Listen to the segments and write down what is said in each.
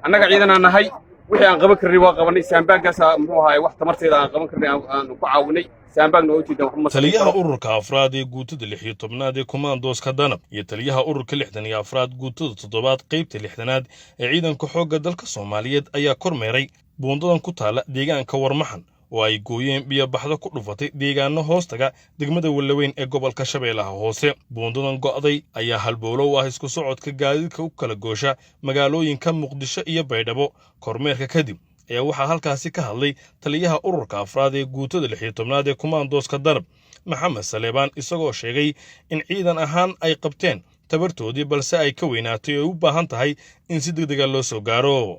Annaga ciidanaan nahay, wixii aan qaban karnay waa qabanay. Sandbag-gaasa, muxuu ahaay, wax tamarteeda aan qaban karnay aan ku caawinay. Sandbag-na oo jeedan waxba ma Taliyaha ururka afraad ee guutada 16aad ee kumaandooska Danab iyo taliyaha ururka 64aad, guutada toddobaad, qaybta 60aad ee ciidanka xoogga dalka Soomaaliyeed ayaa kormeeray buundadan ku taala deegaanka Warmaxan oo ay gooyeen biyobaxdo ku dhufatay deegaano hoostaga degmada Wallaweyn ee gobolka Shabeellaha Hoose. Buundadan go'day ayaa halbowlo u ah isku socodka gaadiidka u kala goosha magaalooyinka Muqdisho iyo Baydhabo. Kormeerka kadib ayaa waxaa halkaasi ka hadlay taliyaha ururka afraad ee guutada 16aad ee kumaandooska Danab, Maxamed Saleebaan, isagoo sheegay in ciidan ahaan ay qabteen tabartoodii, balse ay ka weynaatay oo ay u baahan tahay in si deg dega loo soo gaaro.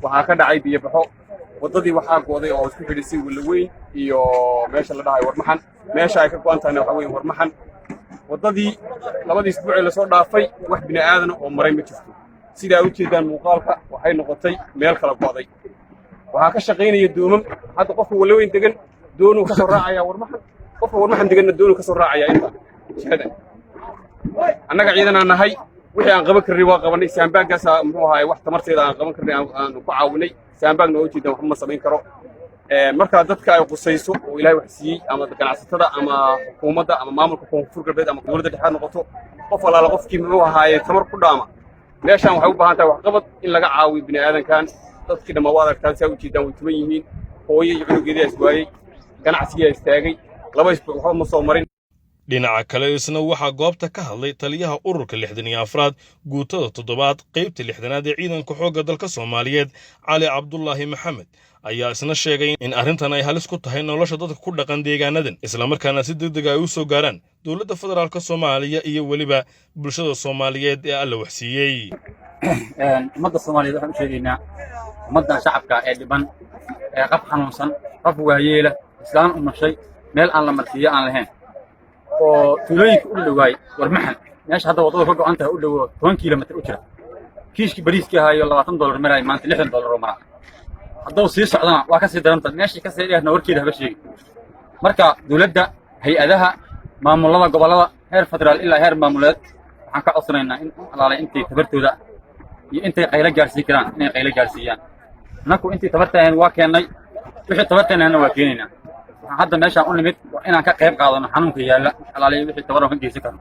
Waxaa ka dhacay biyobaxo. Waddadii waxaa go'day oo isku xidhisay Wallaweyn iyo meesha la dhahayo Warmaxan. Meesha ay ka go'an tahayna waxa weeye Warmaxan. Waddadii labadii isbuucee lasoo dhaafay wax bini aadana oo maray ma jirto. Sidaa u jeedaan muuqaalka, waxay noqotay meel kala go'day. Waxaa ka shaqaynaya doomam. Hadda qofka Wallaweyn degan doonuu ka soo raacayaa Warmaxan, qofka Warmaxan deganna doonuu ka soo raacayaa inta jihada. Annaga ciidanaan nahay, wixii aan qaban karnay waa qabanay. Sandbag-gaasa, muxuu ahaay, wax tamarteeda aan qaban karnay aan ku caawinay. Sandbag-na oo jeedan waxba ma samayn karo. Marka dadka ay qusayso oo Ilahay wax siiyey, ama ganacsatada ama xukuumadda ama maamulka Koonfur Galbeed ama dowladda dhexaad noqoto, qof allaala qofkii, muxuu ahaaye, tamar ku dhaama, meeshaan waxay u baahan tahay waxqabad in laga caawiyo bini aadankan. Dadkii dhammaa waa aragtaan, saa u jeedaan, way tuman yihiin. Hooyo iyo cunugeedii iswaayey, ganacsigiyaa istaagay, 2 isbuuc waxba ma soo marin. Dhinaca kale, isna waxaa goobta ka hadlay taliyaha ururka 64aad, guutada toddobaad, qaybta 60aad ee ciidanka xoogga dalka Soomaaliyeed, Cali Cabdulaahi Maxamed, ayaa isna sheegay in arrintan ay halis ku tahay nolosha dadka ku dhaqan deegaanadan, islamarkaana si deg dega ay u soo gaaraan dowladda federaalka Soomaaliya iyo weliba bulshada Soomaaliyeed ee Alla waxsiiyey. Ummadda Soomaaliyeed waxaan u sheegaynaa, ummaddan shacabka ee dhiban, ee qaf xanuunsan, qaf waayeela, islaan umashay, meel aan la marsiiyo aan lahayn, oo tuulooyinka u dhowaay Warmaxan, meesha hadda waddada ka go'an tahay u dhowo, 10 kilomitir u jira, kiishkii bariiskii ahaayo $20 maraay, maanta $60 oo maraa. Hadduu sii socdana waa ka sii daranta, meeshii ka sii dheerna warkeeda haba sheegin. Marka dowladda, hay-adaha, maamulada gobollada, heer federaal ilaa heer maamuleed, waxaan ka codsanaynaa in alaalay intay tabartooda iyo intay qaylo gaarsiin karaan inay qaylo gaarsiiyaan. Annaku intii tabartaahan waa keennay, wixii tabarteenahna waa keenaynaa. Waxaan hadda meeshaan u nimid waa inaan ka qayb qaadano xanuunka yaalla, alaalay wixii tabar ka geysan karno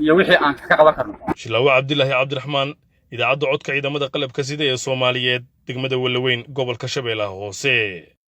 iyo wixii aan ka qaban karno. Shilaawo Cabdilaahi Cabdiraxmaan, Idaacadda Codka Ciidamada Qalabka Sida ee Soomaaliyeed, degmada Wallaweyn, gobolka Shabeellaha Hoose.